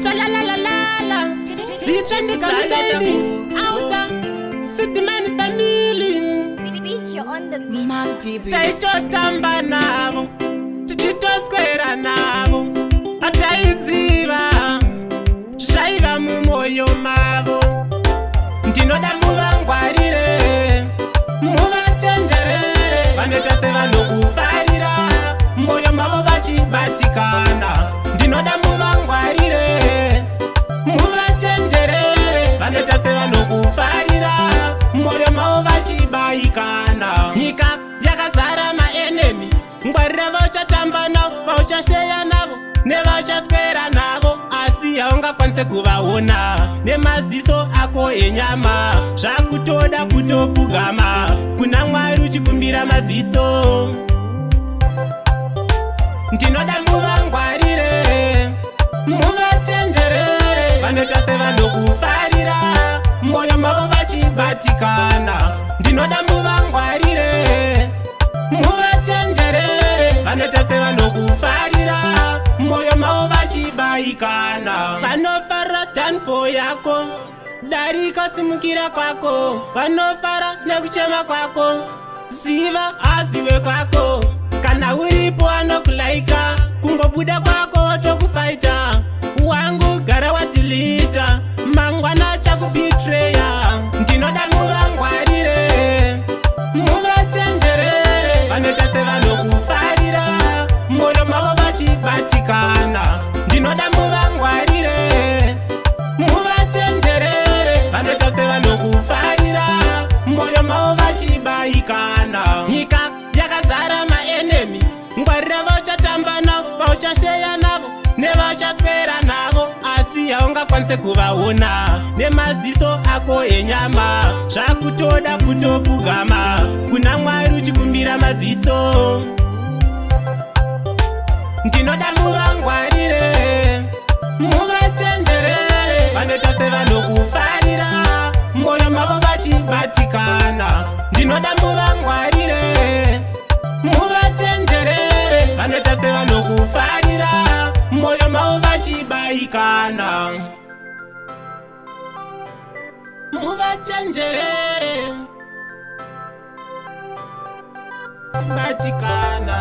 Shalalalalala. Sithandikamiseni. Outa. City Man family. Beat on the beat. Taitotamba navo. Tichitoswera navo. Hataiziva zvaiva mumwoyo mavo. Ndinoda muvangwarire, muvachenjerere. Vanoita sevanokufarira, mwoyo mavo vachibatikana. Ndinoda muvangwarire, muvachenjerere. Vanoita sevanokufarira, mwoyo mavo vachibayikana. Nyika yakazara maenemy. Ngwarira vauchatamba navo, vauchasheya navo, nevauchaswera navo, asi haungakwanise kuvaona nemaziso ako enyama. Zvakutoda kutopfugama kuna Mwari uchikumbira maziso. Ndinoda muvangwarire, muvachenjerere. Vanoita sevanokufarira, mwoyo mavo vachibatikana. Ndinoda muvangwarire, muvachenjerere. Vanoita sevanokufarira, mwoyo mavo vachibayikana. Vanofara downfall yako, darika simukira kwako. Vanofara nekuchema kwako, ziva azive kwako. Kana uripo anokulaika, kungobuda kwako tokufaita. Wangu, gara watilita, mangwana chakubetreya. Ndinoda muvangwarire, muvachenjerere. Vanoita sevanokufarira, mwoyo mavo vachibatikana. Ndinoda muvangwarire, muvachenjerere. Vanoita sevanokufarira, mwoyo mavo vachibayikana. Nyika yakazara maenemy. Ngwarira vauchatamba navo, vauchasheya navo, nevauchaswera navo, asi haungakwanise kuvaona nemaziso ako enyama. Zvakutoda kutopfugama kuna Mwari uchikumbira maziso. Ndinoda muvangwarire, muvachenjerere. Vanoita sevanokufarira, mwoyo mavo vachibatikana. Ndinoda muvangwarire, muvachenjerere. Vanoita sevanokufarira, mwoyo mavo vachibayikana. Muvachenjerere, batikana.